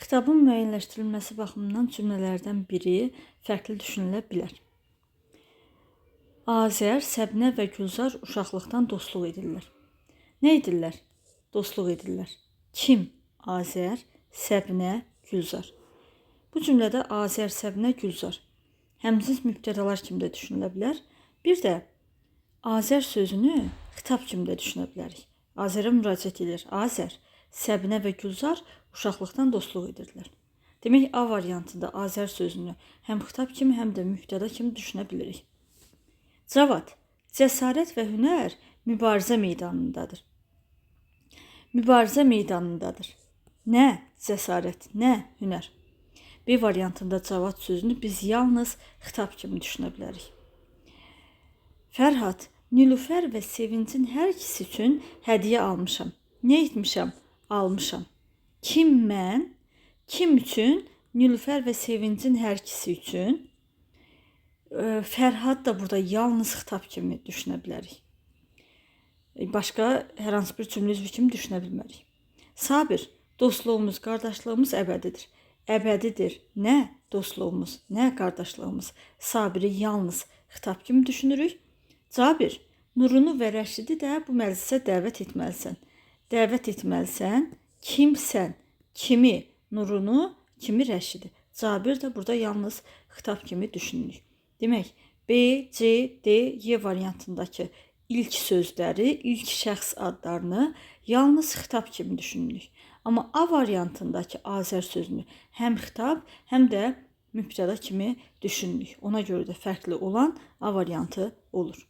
Xitabın müəyyənləşdirilməsi baxımından cümlələrdən biri fərqli düşünülə bilər. Azər, Səbinə və Gülzar uşaqlıqdan dostluq edirlər. Nə edirlər? Dostluq edirlər. Kim? Azər, Səbinə, Gülzar. Bu cümlədə Azər, Səbinə, Gülzar həmcins mübtədalar kimi də düşünülə bilər. Bir də Azər sözünü xitab kimi də düşünə bilərik. Azərə müraciət edir. Azər, Səbinə və Gülzar uşaqlıqdan dostluq edirdilər. Demək, A variantında Azər sözünü həm xitab kimi, həm də mübtəda kimi düşünə bilirik. Cavad, cəsarət və hünər mübarizə meydanındadır. Mübarizə meydanındadır. Nə cəsarət, nə hünər. B variantında Cavad sözünü biz yalnız xitab kimi düşünə bilərik. Fərhad, Nilüfər və Sevincin hər ikisi üçün hədiyyə almışam. Nə etmişəm? Almışam. Kim mən? Kim üçün? Nilüfər və Sevincin hər ikisi üçün. Fərhad da burada yalnız xitab kimi düşünə bilərik. Başqa hər hansı bir cümlə üzvü kimi düşünə bilmərik. Sabir, dostluğumuz, qardaşlığımız əbədidir. Əbədidir. Nə dostluğumuz, nə qardaşlığımız. Sabiri yalnız xitab kimi düşünürük. Cabir, Nurunu və Rəşidi də bu məclisə dəvət etməlisən. Dəvət etməlisən. Kimsən? Kimi? Nurunu, kimi Rəşidi? Cabir də burada yalnız xitab kimi düşünürük. Demək, B, C, D, Y variantındakı ilk sözləri, ilk şəxs adlarını yalnız xitab kimi düşünürük. Amma A variantındakı Azər sözünü həm xitab, həm də mübtəda kimi düşünürük. Ona görə də fərqli olan A variantı olur.